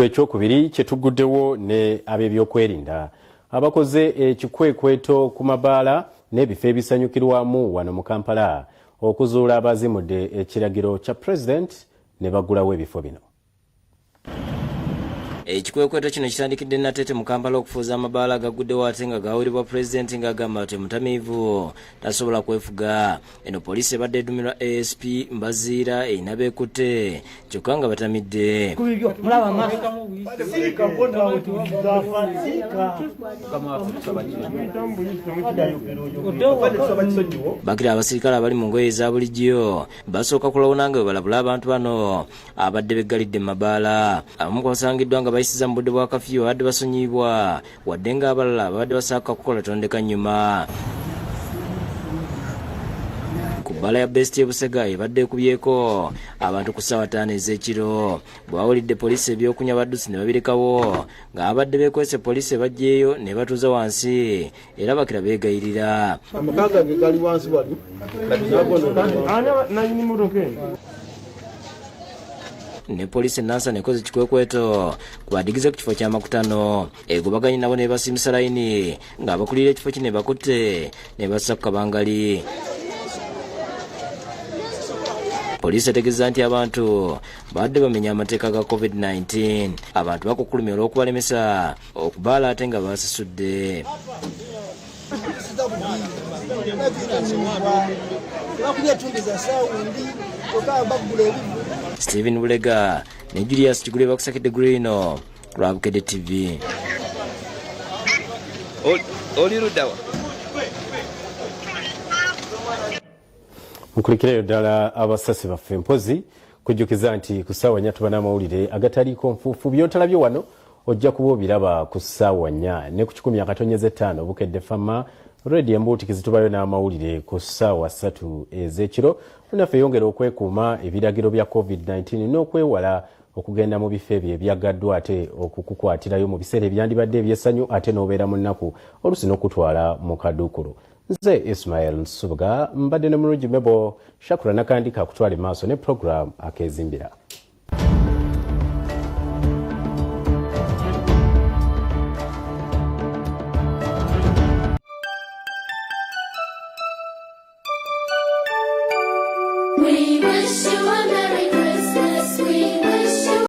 Ekitundu ekyokubiri kye tuguddewo ne ab'ebyokwerinda abakoze ekikwekweto ku mabaala n'ebifo ebisanyukirwamu wano mu Kampala okuzuula abazimudde ekiragiro kya Pulezidenti ne baggulawo ebifo bino. Ekikwekweto kino kitandikidde Nateete mu Kampala okufuuza amabaala agagguddewo ate nga gaawulibwa Pulezidenti ng'agamba nti omutamiivu tasobola kwefuga. Eno poliisi ebadde edumirwa ASP Mbaziira erina beekutte kyokka nga batamidde. Bakira abasirikale abali mu ngoye eza bulijjo basooka kulawuna nga bwe balabula abantu bano abadde beggalidde mu mabaala. Abamu ku basangiddwa nga bayisiza mu budde bwa kafiyu babadde basonyiyibwa wadde ng'abalala babadde basaaka kukola tondeka nnyuma. Ku bbaala ya Best e Busega ebadde ekubyeko abantu ku ssaawa ttaano ez'ekiro bwe bawulidde poliisi ebyokunywa baddusi ne babirekawo ng'abadde beekwese poliisi ebaggyeeyo ne batuuza wansi era bakira beegayirira. Amaka gange gali wansi wali. Nanyini motoka eno. Ne poliisi e Nansana ekoze ekikwekweto ku badigize ku kifo ky'amakutano egobaganye nabo nebasiimisa layini ng'abakulira ekifo kino ebakutte nebassa ku kabangali. Poliisi etegeeza nti abantu babadde bamenya amateeka ga COVID-19. Abantu bakukkulumye olw'okubalemesa okubaala ate nga basasudde. Stephen Bulega ne Julius Kigule bakusakidde Greeno lwa Bukedde TV. Oli luddawa? Mukulikireyo ddala abasasi baffe mpozi kujjukiza nti ku ssaawa nnya tuba n'amawulire agataliiko nfuufu by'otalabye wano ojja kuba obiraba ku ssaawa nnya ne ku 100.5 Bukedde Fama Radio Embuutikizi tubayo n'amawulire ku ssaawa ssatu ez'ekiro. Munaffe yongera okwekuuma ebiragiro bya COVID-19 n'okwewala okugenda mu bifo ebyo ebyaggaddwa ate okukukwatirayo mu biseera ebyandibadde eby'essanyu ate n'obeera mu nnaku oluusi n'okutwala mu kaduukulu. Nze Ismail Nsubuga mbadde ne mulungi Mebo Shakura Nakandika akutwala maaso ne program Akezimbira. We wish you